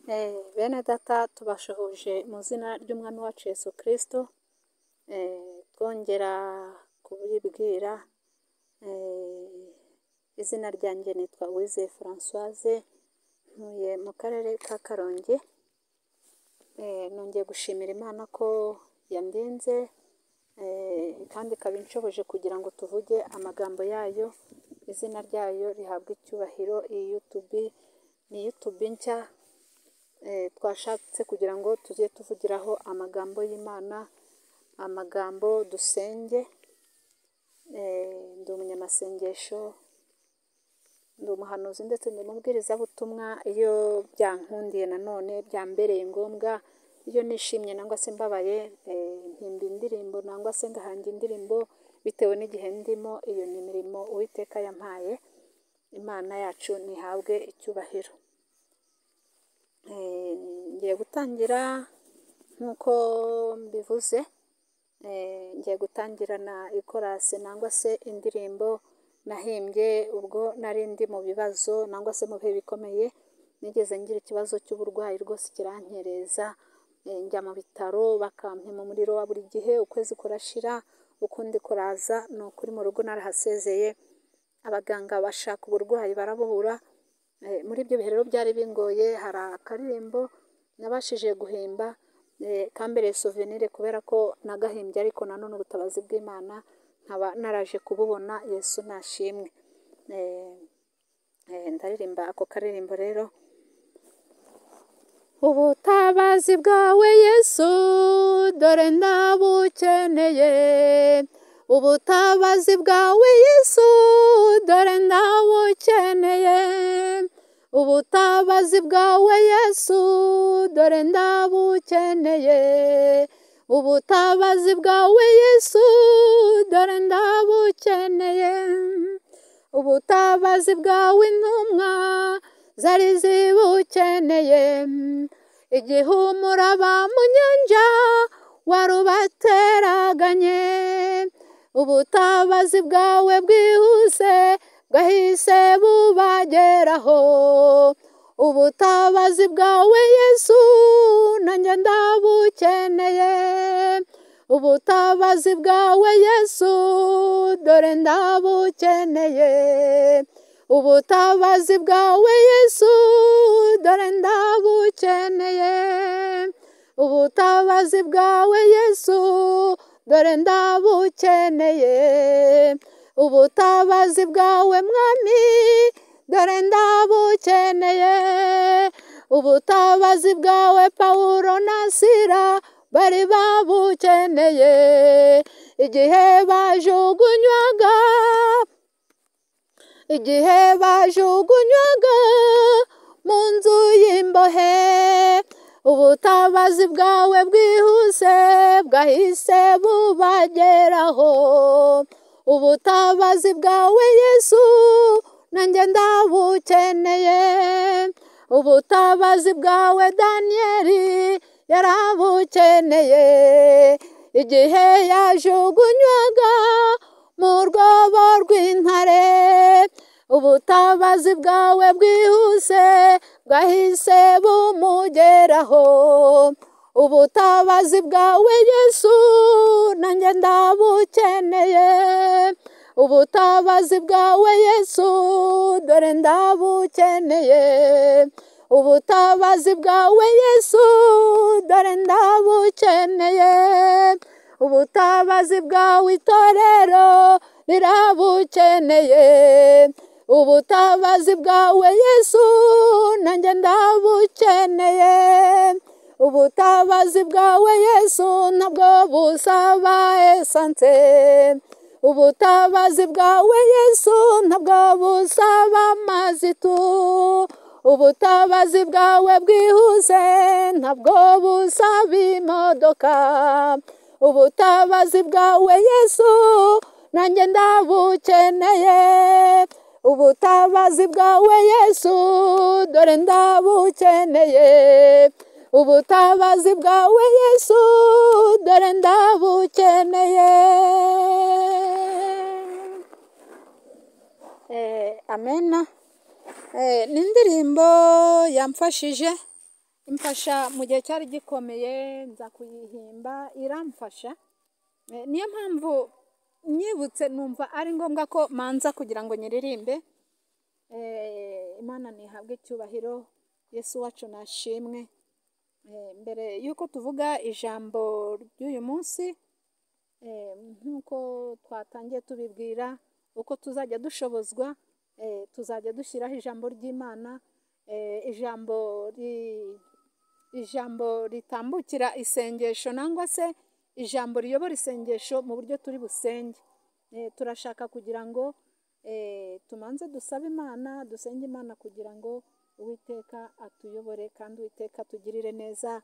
Bene data tubashuhuje mu izina ry'Umwami wacu Yesu Kristo, twongera kubibwira, izina ryanjye nitwa Uwizeye Françoise, ntuye mu karere ka Karongi, nongeye gushimira Imana ko yandinze kandi ikaba inshoboje kugira ngo tuvuge amagambo yayo, izina ryayo rihabwe icyubahiro. Iyi YouTube ni YouTube nshya twashatse kugira ngo tujye tuvugiraho amagambo y'Imana, amagambo dusenge. Ndi umunyamasengesho, ndi umuhanuzi ndetse ndi umubwirizabutumwa. Iyo byankundiye nanone byambereye ngombwa, iyo nishimye nangwa se mbabaye, mpimba indirimbo nangwa se ngahanga indirimbo bitewe n'igihe ndimo. Iyo ni imirimo Uwiteka yampaye, Imana yacu ntihabwe icyubahiro. Ngiye gutangira nk'uko mbivuze, ngiye gutangirana ikorasi nangwa se indirimbo nahimbye ubwo nari ndi mu bibazo nangwa se mu bihe bikomeye. Nigeze ngira ikibazo cy'uburwayi rwose kirankereza, njya mu bitaro bakampima umuriro wa buri gihe, ukwezi kurashira ukundi kuraza. Ni ukuri mu rugo narahasezeye, abaganga bashaka uburwayi barabubura. Muri ibyo bihe rero byari bingoye, hari akaririmbo nabashije guhimba kambereye souvenir kubera ko nagahimbye, ariko nanone ubutabazi bw'Imana nkaba naraje kububona. Yesu nashimwe. Ndaririmba ako karirimbo rero. Ubutabazi bwawe Yesu dore ndabukeneye, ubutabazi bwawe Yesu dore ndabukeneye, ubutabazi bwawe Yesu dore ndabukeneye, ubutabazi bwawe Yesu dore ndabukeneye, ubutabazi bwawe intumwa zari zibukeneye, igihe umuraba mu nyanja warubateraganye, ubutabazi bwawe bwihuse bwahise bubageraho, ubutabazi bwawe Yesu nanjye ndabukeneye, ubutabazi bwawe Yesu dore ndabukeneye, ubutabazi bwawe Yesu dore ndabukeneye, ubutabazi bwawe Yesu dore ndabukeneye, ubutabazi bwawe Mwami dore ndabukeneye, ubutabazi bwawe Pawulo na Sila bari babukeneye, igihe bajugunywaga, igihe bajugunywaga mu nzu y'imbohe, ubutabazi bwawe bwihuse bwahise bubageraho, ubutabazi bwawe Yesu nanjye ndabukeneye, ubutabazi bwawe Daniyeli yarabukeneye, igihe yajugunywaga mu rwobo rw'intare, ubutabazi bwawe bwihuse bwahise bumugeraho, ubutabazi bwawe Yesu nanjye ndabukeneye, ubutabazi bwawe Yesu dore ndabukeneye, ubutabazi bwawe Yesu dore ndabukeneye, ubutabazi bwawe itorero rirabukeneye, ubutabazi bwawe Yesu nanjye ndabukeneye, ubutabazi bwawe Yesu ntabwo busaba esanse, ubutabazi bwawe Yesu ntabwo busaba amazitu, ubutabazi bwawe bwihuse ntabwo busaba imodoka, ubutabazi bwawe Yesu nanjye ndabukeneye, ubutabazi bwawe Yesu dore ndabukeneye, ubutabazi bwawe Yesu dore ndabukeneye. Amena. Ni indirimbo yamfashije. Imfasha mu gihe cyari gikomeye, nza kuyihimba iramfasha. Niyo mpamvu nyibutse numva ari ngombwa ko manza kugira ngo nyiririmbe. Imana ntihabwe icyubahiro, Yesu wacu nashimwe. Mbere y'uko tuvuga ijambo ry'uyu munsi, nk'uko twatangiye tubibwira uko tuzajya dushobozwa, tuzajya dushyiraho ijambo ry'Imana, ijambo ritambukira isengesho nangwa se ijambo riyobora isengesho mu buryo turi busenge. Turashaka kugira ngo tumanze dusabe Imana, dusenge Imana kugira ngo Uwiteka atuyobore kandi Uwiteka atugirire neza.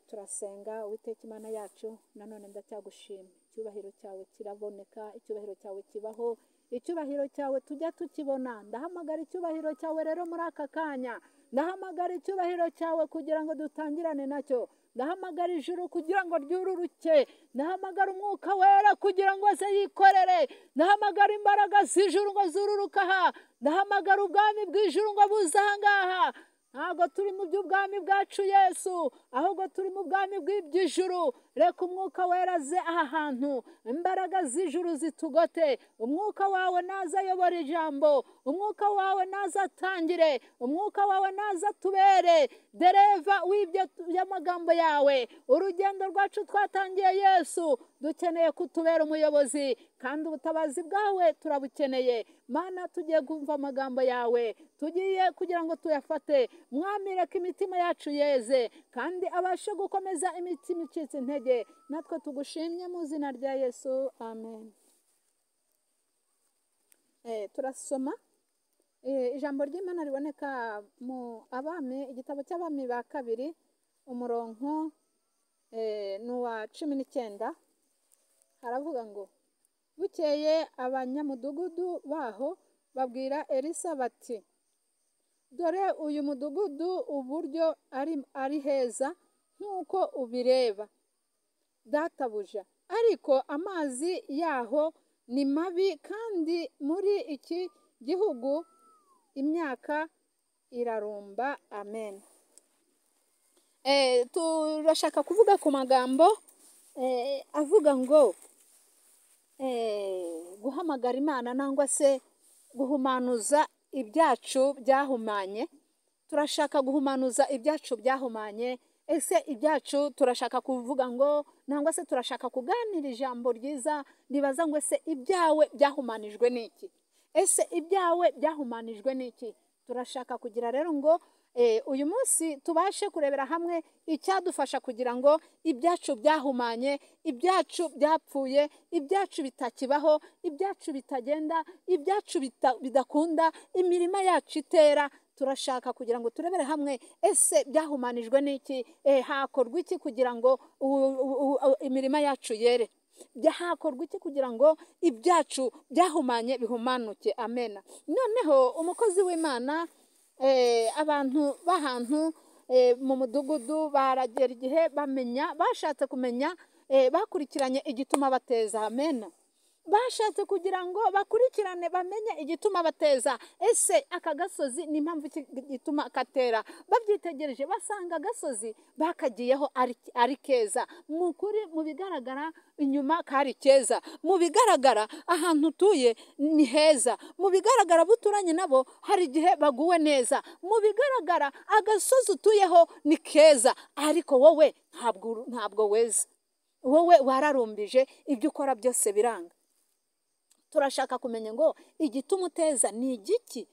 Turasenga. Uwiteka Imana yacu, nanone ndacyagushima. Icyubahiro cyawe kiraboneka, icyubahiro cyawe kibaho, icyubahiro cyawe tujya tukibona. Ndahamagara icyubahiro cyawe rero muri aka kanya, ndahamagara icyubahiro cyawe kugira ngo dutangirane nacyo. Ndahamagara ijuru kugira ngo ryururuke, ndahamagara umwuka wera kugira ngo aze yikorere, ndahamagara imbaraga z'ijuru ngo zururuke aha, ndahamagara ubwami bw'ijuru ngo buze aha ngaha. Ntabwo turi mu by'ubwami bwacu Yesu, ahubwo turi mu bwami bw'iby'ijuru. Reka umwuka wera aze aha hantu, imbaraga z'ijuru zitugote. Umwuka wawe naza ayobora ijambo, umwuka wawe naza atangire, umwuka wawe naza atubere dereva w'ibyo by'amagambo yawe. Urugendo rwacu twatangiye Yesu, dukeneye kutubera umuyobozi, kandi ubutabazi bwawe turabukeneye. Mana, tugiye kumva amagambo yawe, tugiye kugira ngo tuyafate. Mwami, reka imitima yacu yeze, kandi abashe gukomeza imitima icitse intege. Natwe tugushimye mu izina rya Yesu, amen. Turasoma ijambo ry'Imana riboneka mu Abami, igitabo cy'Abami ba kabiri, umurongo ni uwa 19. Haravuga ngo: bukeye abanyamudugudu baho babwira Elisa bati, dore uyu mudugudu uburyo ari heza nk'uko ubireba databuja, ariko amazi yaho ni mabi, kandi muri iki gihugu imyaka irarumba. Amen. Turashaka kuvuga ku magambo avuga ngo guhamagara Imana nangwa se guhumanuza ibyacu byahumanye. Turashaka guhumanuza ibyacu byahumanye. Ese ibyacu turashaka kuvuga ngo nangwa se turashaka kuganira ijambo ryiza ribaza ngo ese ibyawe byahumanijwe n'iki? Ese ibyawe byahumanijwe n'iki? Turashaka kugira rero ngo uyu munsi tubashe kurebera hamwe icyadufasha kugira ngo ibyacu byahumanye, ibyacu byapfuye, ibyacu bitakibaho, ibyacu bitagenda, ibyacu bidakunda, imirima yacu itera. Turashaka kugira ngo turebere hamwe ese byahumanijwe n'iki, hakorwa iki kugira ngo imirima yacu yere, hakorwa iki kugira ngo ibyacu byahumanye bihumanuke. Amena. Noneho umukozi w'Imana, abantu b'ahantu mu mudugudu baragera igihe bamenya, bashatse kumenya, bakurikiranye igituma bateza. Amena. Bashatse kugira ngo bakurikirane bamenye igituma bateza. Ese aka gasozi ni impamvu igituma katera? Babyitegereje basanga agasozi bakagiyeho ari keza. Mu kuri, mu bigaragara inyuma kari keza, mu bigaragara ahantu utuye ni heza, mu bigaragara buturanye nabo hari igihe baguwe neza, mu bigaragara agasozi utuyeho ni keza, ariko wowe ntabwo weza, wowe wararumbije, ibyo ukora byose biranga. Turashaka kumenya ngo igituma uteza ni igiki,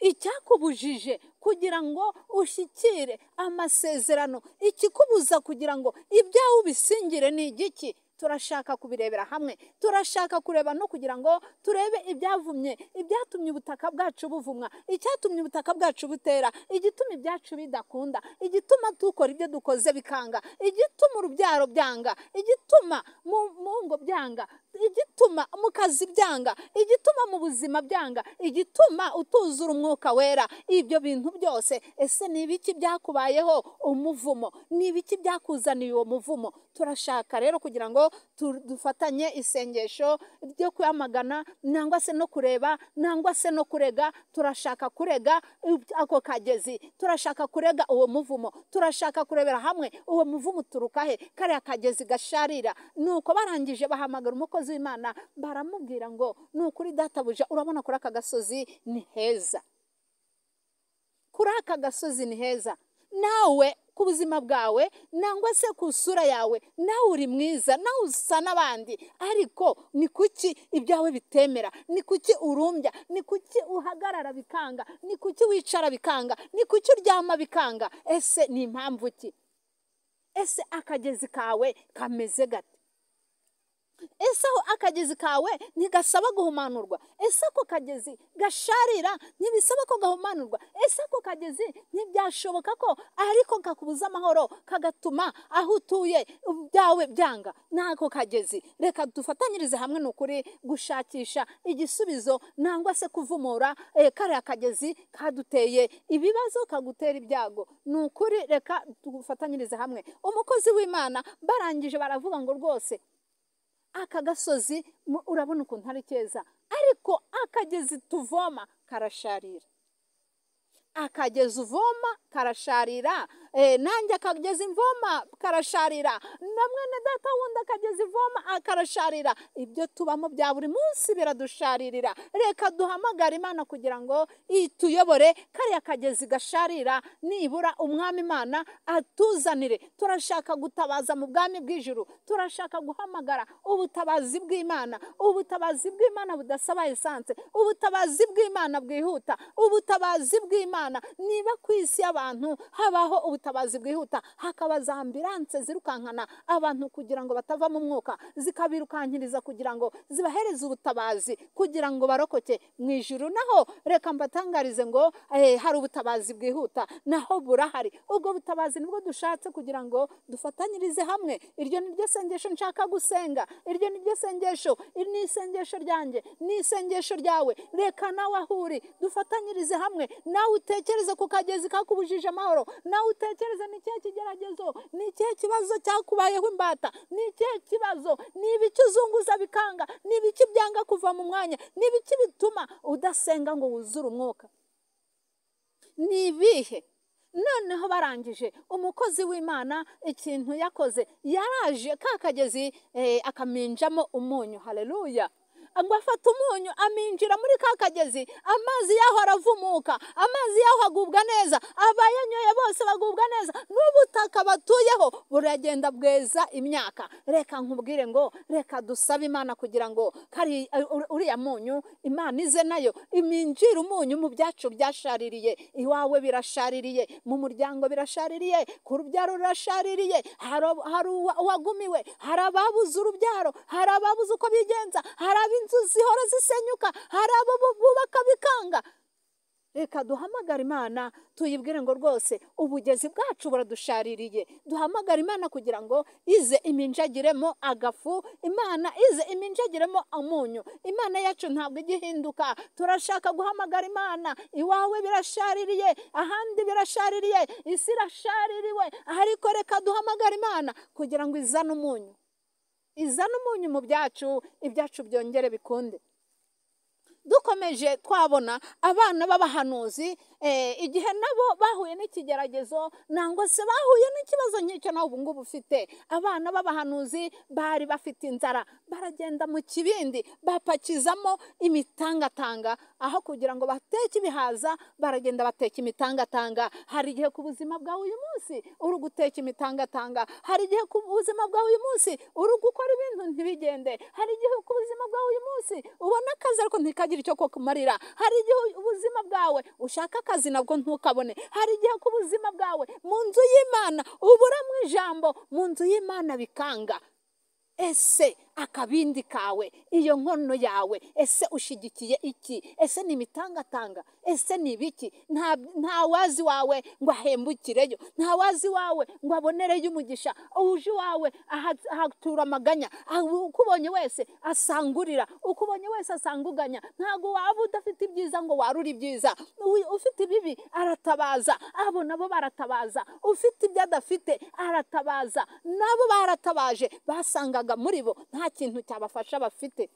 icyakubujije kugira ngo ushyikire amasezerano, ikikubuza kugira ngo ibyawe ubisingire ni igiki. Turashaka kubirebera hamwe, turashaka kureba no kugira ngo turebe ibyavumye, ibyatumye ubutaka bwacu buvumwa, icyatumye ubutaka bwacu butera, igituma ibyacu bidakunda, igituma dukora ibyo dukoze bikanga, igituma urubyaro byanga, igituma mu ngo byanga. Igituma mu kazi byanga, igituma mu buzima byanga, igituma utuzura umwuka wera, ibyo bintu byose ese ni ibiki byakubayeho umuvumo? Ni ibiki byakuzaniye uwo muvumo? Turashaka rero kugira ngo dufatanye isengesho ryo kwamagana, nangwa se no kureba, nangwa se no kurega. Turashaka kurega ako kagezi, turashaka kurega uwo muvumo, turashaka kurebera hamwe uwo muvumo uturuka he, kariya kagezi gasharira. Nuko barangije bahamagara umukozi w'Imana, baramubwira ngo ni ukuri databuja, urabona kuri aka gasozi ni heza, kuri aka gasozi ni heza, nawe ku buzima bwawe nangwa se ku sura yawe nawe uri mwiza, nawe usa n'abandi, ariko ni kuki ibyawe bitemera? Ni kuki urumbya? Ni kuki uhagarara bikanga? Ni kuki wicara bikanga? Ni kuki uryama bikanga? Ese ni impamvu ki? Ese akagezi kawe kameze gate? Ese aho akagezi kawe ntigasaba guhumanurwa? Ese ako kagezi gasharira ntibisaba ko gahumanurwa? Ese ako kagezi ntibyashoboka ko ariko kakubuza amahoro, kagatuma aho utuye byawe byanga? N'ako kagezi reka dufatanyirize hamwe ni ukuri gushakisha igisubizo, nangwa se kuvumura kariya kagezi kaduteye ibibazo, kagutera ibyago. Ni ukuri reka dufatanyirize hamwe. Umukozi w'Imana barangije baravuga ngo rwose aka gasozi urabona ukuntu ari keza, ariko akagezi tuvoma karasharira, akagezi uvoma karasharira, nanjye akagezi mvoma karasharira, na mwene data wundi akagezi ivoma karasharira. Ibyo tubamo bya buri munsi biradusharirira. Reka duhamagare Imana kugira ngo ituyobore kariya kagezi gasharira, nibura umwami Imana atuzanire. Turashaka gutabaza mu bwami bw'ijuru, turashaka guhamagara ubutabazi bw'Imana, ubutabazi bw'Imana budasaba esanse, ubutabazi bw'Imana bwihuta, ubutabazi bw'Imana. Niba ku isi y'abantu habaho ubutabazi bwihuta, hakaba za ambilanse zirukankana abantu kugira ngo batava mu mwuka, zikabirukankiriza kugira ngo zibahereze ubutabazi kugira ngo barokoke. Mu ijuru naho reka mbatangarize ngo hari ubutabazi bwihuta, naho burahari. Ubwo butabazi nibwo dushatse kugira ngo dufatanyirize hamwe. Iryo ni ryo sengesho nshaka gusenga, iryo ni ryo sengesho, iri ni isengesho ryanjye, ni isengesho ryawe. Reka nawe aho uri dufatanyirize hamwe, nawe utekereze ku kagezi kakubujije amahoro, nawe utekereze ni ikihe kigeragezo, ni ikihe kibazo cyakubayeho imbata, ni ikihe kibazo, ni ibiki uzunguza bikanga, ni ibiki byanga kuva mu mwanya, ni ibiki bituma udasenga ngo wuzure umwuka, ni ibihe? Noneho barangije umukozi w'Imana ikintu yakoze, yaraje ka kagezi akaminjamo umunyu. Haleluya! Ngo afata umunyu aminjira muri ka kagezi, amazi yaho aravumuka, amazi yaho agubwa neza, abayanyoye bose bagubwa neza, n'ubutaka batuyeho buragenda bweza imyaka. Reka nkubwire ngo reka dusabe Imana kugira ngo kari uriya munyu Imana ize nayo iminjira umunyu mu byacu byashaririye. Iwawe birashaririye, mu muryango birashaririye, ku rubyaro rurashaririye, hari uwagumiwe, hari ababuze urubyaro, hari ababuze uko bigenza, hari inzu zihora zisenyuka, hari abo bubaka bikanga. Reka duhamagare Imana tuyibwire ngo rwose ubugezi bwacu buradushaririye. Duhamagare Imana kugira ngo ize iminjagiremo agafu, Imana ize iminjagiremo umunyu. Imana yacu ntabwo igihinduka. Turashaka guhamagara Imana. Iwawe birashaririye, ahandi birashaririye, isi irashaririwe, ariko reka duhamagare Imana kugira ngo izane umunyu, izane umunyu mu byacu, ibyacu byongere bikunde. Dukomeje twabona abana b'abahanuzi igihe nabo bahuye n'ikigeragezo, nangwa se bahuye n'ikibazo nk'icyo nawe ubu ngubu ufite. Abana b'abahanuzi bari bafite inzara, baragenda mu kibindi bapakizamo imitangatanga, aho kugira ngo bateke ibihaza baragenda bateka imitangatanga. Hari igihe ku buzima bwawe uyu munsi uri guteka imitangatanga, hari igihe ku buzima bwawe uyu munsi uri gukora ibintu ntibigende, hari igihe ku buzima bwawe uyu munsi ubona akazi ariko ntikagira icyo kukumarira, hari igihe ubuzima bwawe ushaka akazi nabwo ntukabone, hari igihe ku buzima bwawe mu nzu y'Imana ubura mu ijambo, mu nzu y'Imana bikanga. Ese Akabindi kawe, iyo nkono yawe, ese ushigikiye iki? Ese ni imitangatanga? Ese ni ibiki? Nta wazi wawe ngo ahembukireyo, nta wazi wawe ngo abonereyo umugisha. Uje wawe ahatura amaganya, ukubonye wese asangurira, ukubonye wese asanguganya. Ntabwo waba udafite ibyiza ngo warure ibyiza. Ufite ibibi aratabaza, abo nabo baratabaza. Ufite ibyo adafite aratabaza, nabo baratabaje. Basangaga muri bo nta kintu cyabafasha bafite.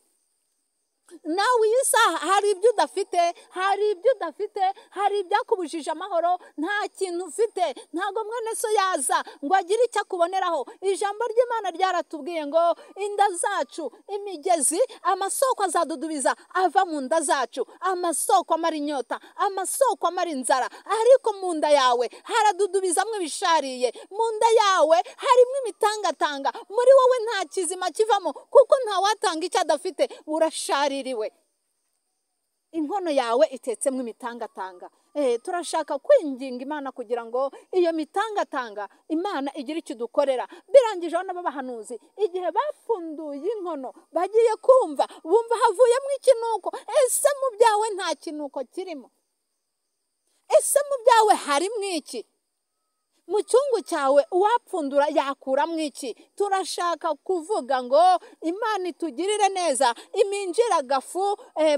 Nawe iyi saha hari ibyo udafite, hari ibyo udafite, hari ibyakubujije amahoro, nta kintu ufite. Ntabwo mwene so yaza ngo agire icyo akuboneraho. Ijambo ry'Imana ryaratubwiye ngo inda zacu, imigezi, amasoko azadudubiza ava mu nda zacu, amasoko amara inyota, amasoko amara inzara. Ariko mu nda yawe haradudubizamo ibishariye, mu nda yawe harimo imitangatanga, muri wowe nta kizima kivamo, kuko ntawatanga icyo adafite. Urashaririwe, inkono yawe itetsemo imitangatanga. Turashaka kwinginga Imana kugira ngo iyo mitangatanga Imana igire icyo dukorera. Birangije abana b'abahanuzi igihe bapfunduye inkono bagiye kumva, bumva havuyemo ikinuko. Ese mu byawe nta kinuko kirimo? Ese mu byawe harimo iki? Mu cyungu cyawe uwapfundura yakuramo iki? Turashaka kuvuga ngo Imana itugirire neza, iminjira agafu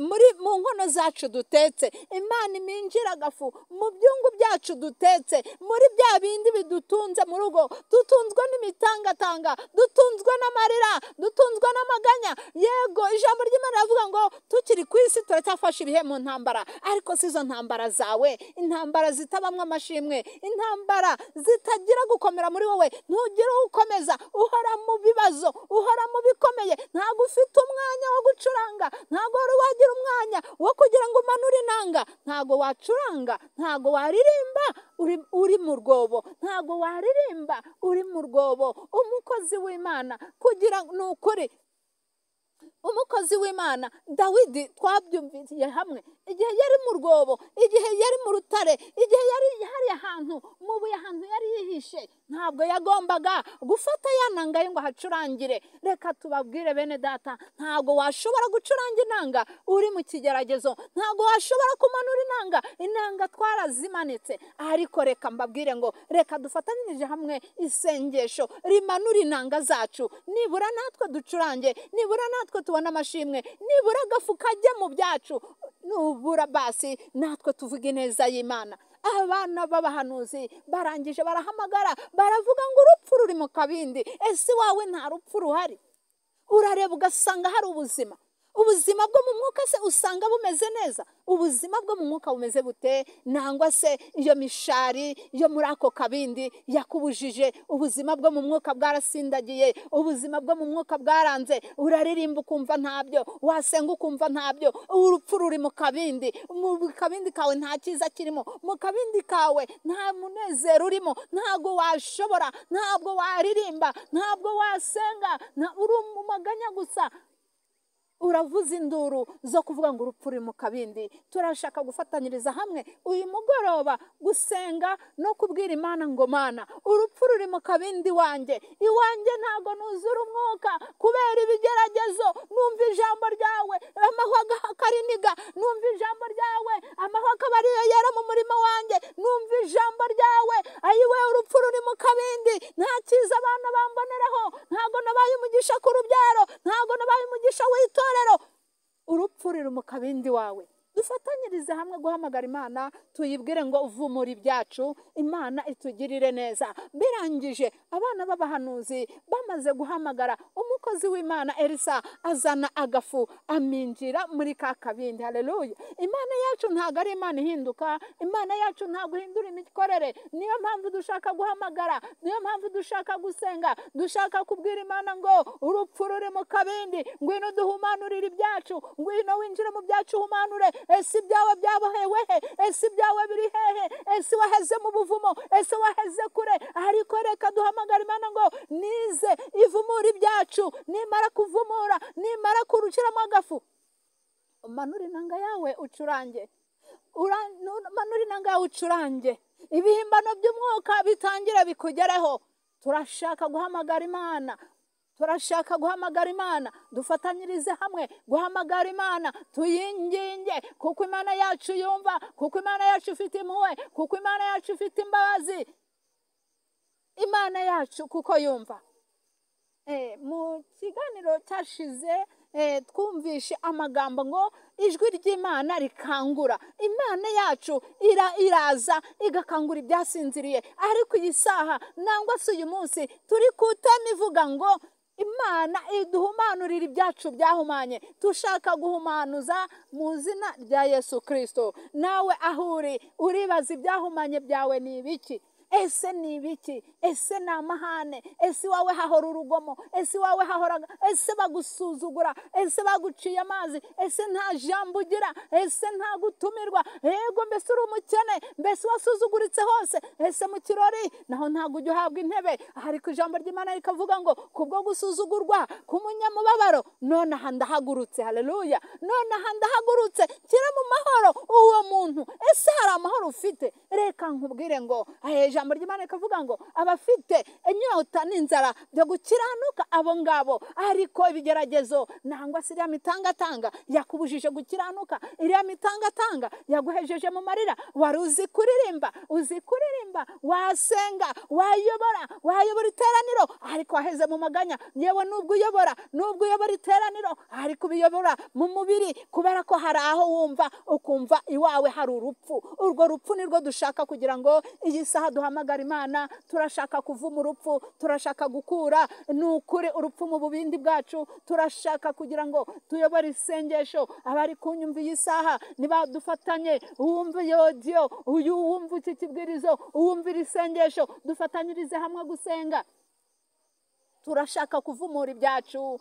muri mu nkono zacu dutetse, Imana iminjira agafu mu byungu byacu dutetse, muri bya bindi bidutunze mu rugo. Dutunzwe n'imitangatanga, dutunzwe n'amarira, dutunzwe n'amaganya. Yego, ijambo ry'Imana riravuga ngo tukiri ku isi turacyafashe ibihe mu ntambara, ariko si izo ntambara zawe, intambara zitabamwo amashimwe, intambara zitagira gukomera muri wowe. Ntugira ukomeza, uhora mu bibazo, uhora mu bikomeye. Ntabwo ufite umwanya wo gucuranga, ntabwo wari wagira umwanya wo kugira ngo umanure inanga. Ntabwo wacuranga, ntabwo waririmba uri mu rwobo, ntabwo waririmba uri mu rwobo. Umukozi w'Imana kugira ni ukuri, umukozi w'Imana Dawidi twabyumviye hamwe, igihe yari mu rwobo, igihe yari mu rutare, igihe yari hari ahantu mu buye, ahantu yari yihishe, ntabwo yagombaga gufata ya nanga ye ngo ahacurangire. Reka tubabwire bene data, ntabwo washobora gucuranga inanga uri mu kigeragezo, ntabwo washobora kumanura inanga. Inanga twarazimanitse, ariko reka mbabwire ngo reka dufatanyirije hamwe isengesho rimanura inanga zacu, nibura natwe ducurange, nibura natwe tubona amashimwe, nibura agafu kajya mu byacu, nubura basi natwe tuvuge neza y'Imana. Abana b'abahanuzi barangije barahamagara, baravuga ngo urupfu ruri mu kabindi. Ese wawe nta rupfu ruhari? Urareba ugasanga hari ubuzima. Ubuzima bwo mu mwuka se usanga bumeze neza? Ubuzima bwo mu mwuka bumeze bute? Nangwa se iyo mishari yo muri ako kabindi yakubujije? Ubuzima bwo mu mwuka bwarasindagiye, ubuzima bwo mu mwuka bwaranze. Uraririmba ukumva ntabyo, wasenga ukumva ntabyo. Urupfu ruri mu kabindi, mu kabindi kawe nta cyiza kirimo, mu kabindi kawe nta munezero urimo. Ntabwo washobora, ntabwo waririmba, ntabwo wasenga, uri mu maganya gusa. Uravuza induru zo kuvuga ngo urupfu ruri mu kabindi. Turashaka gufatanyiriza hamwe uyu mugoroba gusenga no kubwira Imana ngo Mana, urupfu ruri mu kabindi wanjye, iwanjye ntabwo nuzura umwuka kubera ibigeragezo. Numva ijambo ryawe, amahwa akariniga, numva ijambo ryawe, amahwa akaba ariyo yera mu murima wanjye, numva ijambo ryawe. Ayiwe, urupfu ruri mu kabindi, nta cyiza abana bamboneraho, ntabwo nabaye umugisha ku rubyaro, ntabwo nabaye umugisha w'itora. Urupfu ruri mu kabindi wawe. Dufatanyirize hamwe guhamagara Imana, tuyibwire ngo vumura ibyacu, Imana itugirire neza. Birangije abana b'abahanuzi bamaze guhamagara, umukozi w'Imana Elisa azana agafu aminjira muri ka kabindi. Haleluya! Imana yacu ntabwo ari Imana ihinduka, Imana yacu ntabwo ihindura imikorere. Niyo mpamvu dushaka guhamagara, niyo mpamvu dushaka gusenga, dushaka kubwira Imana ngo urupfu ruri mu kabindi, ngwino duhumanurire ibyacu, ngwino winjire mu byacu uhumanure. Ese ibyawe byabohewe he? Ese ibyawe biri hehe? Ese waheze mu buvumo? Ese waheze kure? Ariko reka duhamagara Imana ngo nize ivumura ibyacu. Nimara kuvumura, nimara kurushyiramo agafu, umanure inanga yawe ucurange, umanure inanga yawe ucurange, ibihimbano by'umwuka bitangira bikugereho. Turashaka guhamagara Imana. Turashaka guhamagara Imana, dufatanyirize hamwe guhamagara Imana, tuyinginge, kuko Imana yacu yumva, kuko Imana yacu ifite impuhwe, kuko Imana yacu ifite imbabazi. Imana yacu kuko yumva. Mu kiganiro cyashize twumvishe amagambo ngo ijwi ry'Imana rikangura. Imana yacu iraza igakangura ibyasinziriye. Ariko iyi saha nangwa se uyu munsi turi kutema ivuga ngo Imana iduhumanurira ibyacu byahumanye. Tushaka guhumanuza mu zina rya Yesu Kristo. Nawe aho uri uribaza ibyahumanye byawe ni ibiki? Ese ni ibiki? Ese ni amahane? Ese iwawe hahora urugomo? Ese iwawe hahora, ese bagusuzugura? Ese baguciye amazi? Ese nta jambo ugira? Ese nta gutumirwa? Yego, mbese uri umukene? Mbese wasuzuguritse hose? Ese mu kirori naho ntabwo ujya uhabwa intebe? Ariko ijambo ry'Imana rikavuga ngo kubwo gusuzugurwa k'umunyamubabaro, none aha ndahagurutse. Haleluya! None aha ndahagurutse, nshyira mu mahoro uwo muntu. Ese hari amahoro ufite? Reka nkubwire ngo ijambo ry'Imana rikavuga ngo abafite inyota n'inzara byo gukiranuka abo ngabo. Ariko ibigeragezo nangwa se iriya mitangatanga yakubujije gukiranuka, iriya mitangatanga yaguhejeje mu marira. Wari uzi kuririmba, uzi kuririmba, wasenga, wayobora iteraniro, ariko waheze mu maganya. Yewe nubwo uyobora iteraniro, ariko ubiyobora mu mubiri, kubera ko hari aho wumva ukumva iwawe hari urupfu. Urwo rupfu nirwo dushaka kugira ngo iyi saha duhamagara Imana. Turashaka kuvuma urupfu, turashaka gukura nukuri urupfu mu bubindi bwacu. Turashaka kugira ngo tuyobore isengesho. Abari kunyumva iyi saha nibadufatanye, uwumva yodiyo, uyu wumva iki kibwirizo, uwumva iri sengesho, dufatanyirize hamwe gusenga. Turashaka kuvumura ibyacu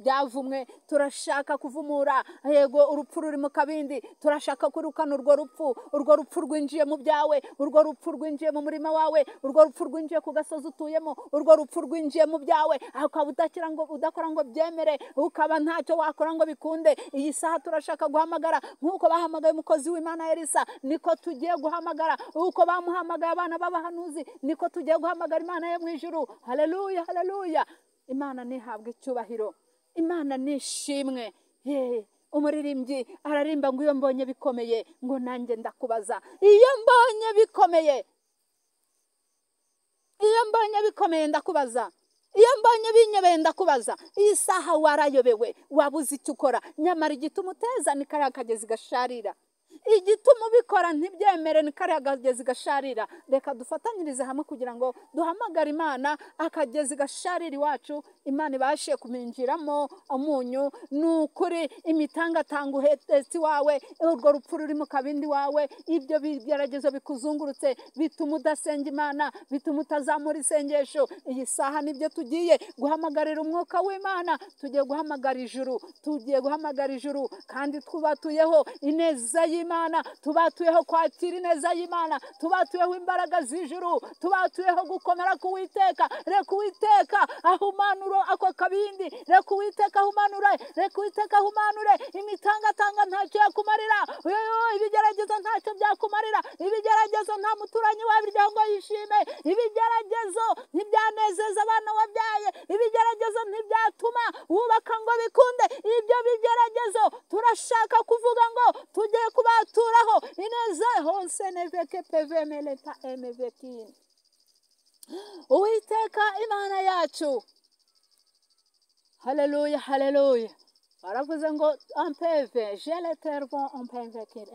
byavumwe, turashaka kuvumura yego urupfu ruri mu kabindi, turashaka kurukana urwo rupfu, urwo rupfu rwinjiye mu byawe, urwo rupfu rwinjiye mu murima wawe, urwo rupfu rwinjiye ku gasozi utuyemo, urwo rupfu rwinjiye mu byawe, ukaba udakira ngo udakora ngo byemere, ukaba ntacyo wakora ngo bikunde. Iyi saha turashaka guhamagara nk'uko bahamagaye umukozi w'Imana Elisa, niko tugiye guhamagara. Uko bamuhamagaye abana b'abahanuzi, niko tugiye guhamagara Imana yo mu ijuru. Haleluya, haleluya. Imana nihabwe icyubahiro, Imana nishimwe. Umuririmbyi ararimba ngo iyo mbonye bikomeye ngo nanjye ndakubaza. Iyo mbonye bikomeye, iyo mbonye bikomeye ndakubaza. Iyo mbonye binyobeye ndakubaza. Iyi saha warayobewe, wabuze icyo ukora, nyamara igituma uteza ni kariya kagezi gasharira. Igituma ubikora ntibyemere ni kariya kagezi gasharira. Reka dufatanyirize hamwe kugira ngo duhamagare Imana, akagezi gasharira iwacu, Imana ibashe kuminjiramo umunyu. Ni ukuri imitangatanga uhetse iwawe, urwo rupfu ruri mu kabindi wawe, ibyo bigeragezo bikuzungurutse bituma udasenga Imana, bituma utazamura isengesho. Iyi saha nibyo tugiye guhamagarira umwuka w'Imana, tugiye guhamagara ijuru, tugiye guhamagara ijuru, kandi twubatuyeho ineza y'Imana, tubatuyeho kwakira ineza y'Imana, tubatuyeho imbaraga z'ijuru, tubatuyeho gukomera k'Uwiteka. Reka Uwiteka ahumanure ako kabindi, reka Uwiteka ahumanure, reka Uwiteka ahumanure. Imitangatanga ntacyo yakumarira, ibigeragezo ntacyo byakumarira, ibigeragezo nta muturanyi wabirya ngo yishime, ibigeragezo ntibyanezeza abana wabyaye, ibigeragezo ntibyatuma wubaka ngo bikunde. Ibyo bigeragezo turashaka kuvuga ngo tugiye kubaturaho ineza hose neveke pevemeleta emevekin. Uwiteka Imana yacu. Haleluya, haleluya. Baravuze ngo ampeve jeletervon ampevekin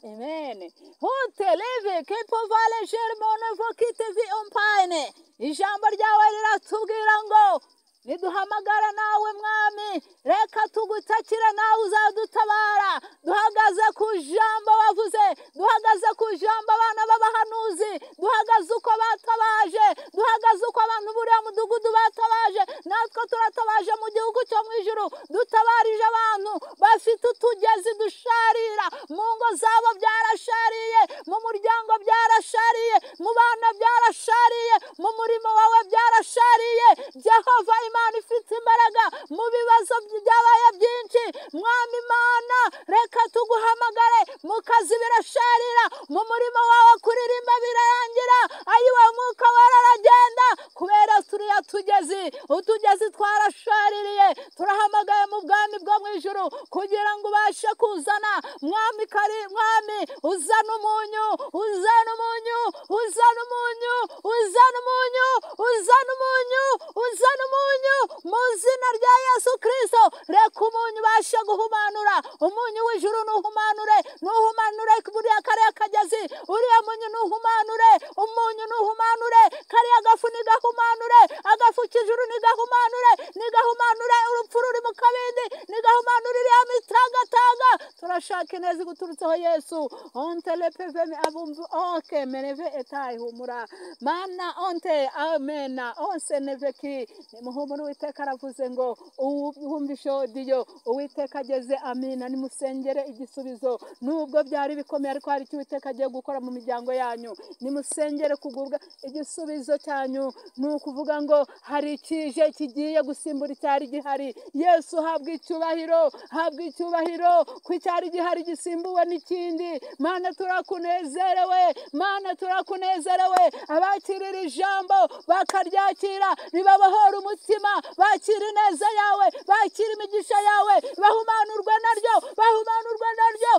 amen. Hoteleve ke povale germone vokite vi ompaine. Ijambo ryawe riratubwira ngo niduhamagara nawe Mwami, reka tugutakira nawe uzadutabara. Duhagaze ku jambo wavuze, duhagaze ku jambo abana b'abahanuzi, duhagaze uko batabaje, duhagaze uko abantu buriya mudugudu batabaje. Natwe turatabaje mu gihugu cyo mu ijuru, dutabarije abantu bafite utugezi dusharira mu ngo zabo, byarashariye mu muryango, byarashariye mu bana, byarashariye mu murimo wawe, byarashariye. Jehova Imana ifite imbaraga mu bibazo byabaye byinshi. Mwami Imana, reka tuguhamagare. Mu kazi birasharira, mu murimo wawe kuririmba birarangira, ayiwe umwuka wera aragenda, kubera turiya tugezi, utugezi twarashaririye, turahamagaye mu bwami bwo mu ijuru kugira ngo ubashe kuzana mwami kari mwami, uzana umunyu, uzana umunyu, uzana umunyu, uzana umunyu, uzana umunyu, uzana umunyu mu izina rya Yesu Kristo. Reka umunyu ubashe guhumanura, umunyu w'ijuru nuhumanure, nuhumanure buriya kariya kagezi, uriya munyu nuhumanure, umunyu nuhumanure, kariya gafu nigahumanure, agafu k'ijuru nigahumanure, nigahumanure urupfu ruri mu kabindi, nigahumanure iriya mitagatanga. Turashaka ineza iguturutseho Yesu. Onte lepeveme abumvu oke meneve etayi humura mana onte amena onse neveki. Nimuhumure, Uwiteka aravuze ngo uwumvishe odiyo, Uwiteka ageze amina. Nimusengere igisubizo, nubwo byari bikomeye ariko hari icyo Uwiteka agiye gukora mu miryango yanyu. Nimusengere kugubwa igisubizo cyanyu, ni ukuvuga ngo hari ikije kigiye gusimbura icyari gihari. Yesu habwa icyubahiro, habwa icyubahiro ko icyari gihari gisimbuwe n'ikindi. Mana turakunezerewe, Mana turakunezerewe. Abakirira ijambo bakaryakira, ribabohora umutima, bakira ineza yawe, bakira imigisha yawe, bahumanurwe naryo, bahumanurwe naryo,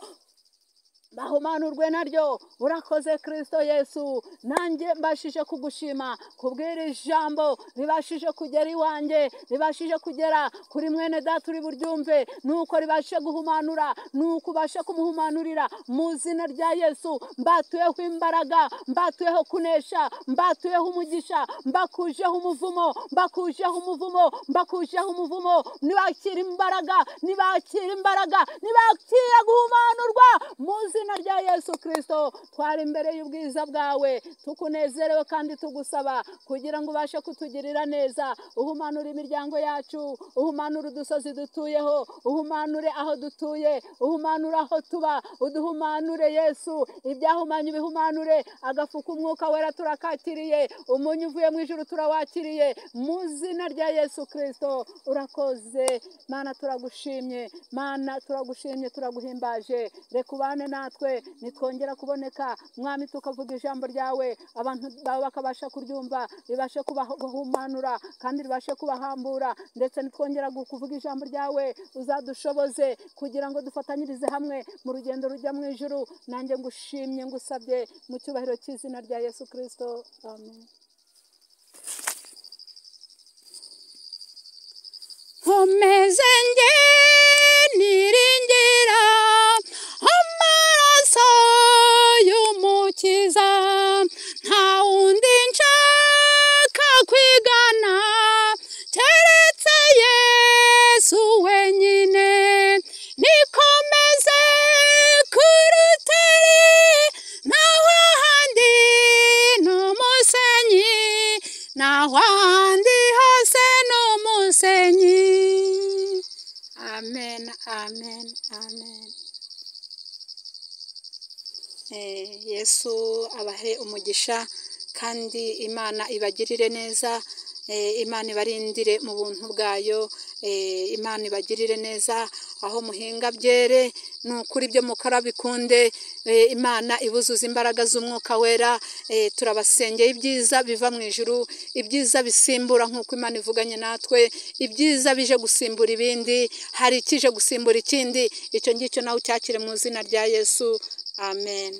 bahumanurwe naryo. Urakoze Kristo Yesu, nanjye mbashije kugushima kubwira ijambo ribashije kugera iwanjye, ribashije kugera kuri mwene data uri buryumve, nuko ribashe guhumanura, nuko ubashe kumuhumanurira mu izina rya Yesu. Mbatuyeho imbaraga, mbatuyeho kunesha, mbatuyeho umugisha, mbakujeho umuvumo, mbakujeho umuvumo, mbakujeho umuvumo. Nibakira imbaraga, nibakira imbaraga, nibakira guhumanurwa mu izina rya Yesu Kristo. Twari imbere y'ubwiza bwawe, tukunezerewe kandi tugusaba kugira ngo ubashe kutugirira neza. Uhumanure imiryango yacu, uhumanure udusozi dutuyeho, uhumanure aho dutuye, uhumanure aho tuba, uduhumanure Yesu. Ibyahumanye ubihumanure, agafu k'umwuka wera turakakiriye, umunyu uvuye mu ijuru turawakiriye mu izina rya Yesu Kristo. Urakoze Mana, turagushimye Mana, turagushimye, turaguhimbaje. Reka ubane natwe, nitwongera kuboneka mwami tukavuga ijambo ryawe, abantu bawe bakabasha kuryumva, ribashe kubahumanura kandi ribashe kubahambura. Ndetse nitwongera kuvuga ijambo ryawe, uzadushoboze kugira ngo dufatanyirize hamwe mu rugendo rujya mu ijuru. Nanjye ngushimye, ngusabye mu cyubahiro cy'izina rya Yesu Kristo, amen. Nkomeze nge niringira amaraso y'Umukiza, nta wundi nshaka kwigana keretse Yesu wenyine. Nikomeze ku rutare, naho ahandi ni umusenyi, naho ahandi hose ni umusenyi. Amen, amen, amen. Yesu abahe umugisha kandi Imana ibagirire neza, Imana ibarindire mu buntu bwayo, Imana ibagirire neza aho muhinga byere, ni ukuri ibyo mukora bikunde. Imana ibuzuza imbaraga z'umwuka wera. Turabasengeye ibyiza biva mu ijuru, ibyiza bisimbura nk'uko Imana ivuganye natwe, ibyiza bije gusimbura ibindi, hari ikije gusimbura ikindi, icyo ngicyo nawe ucyakire mu izina rya Yesu, amen.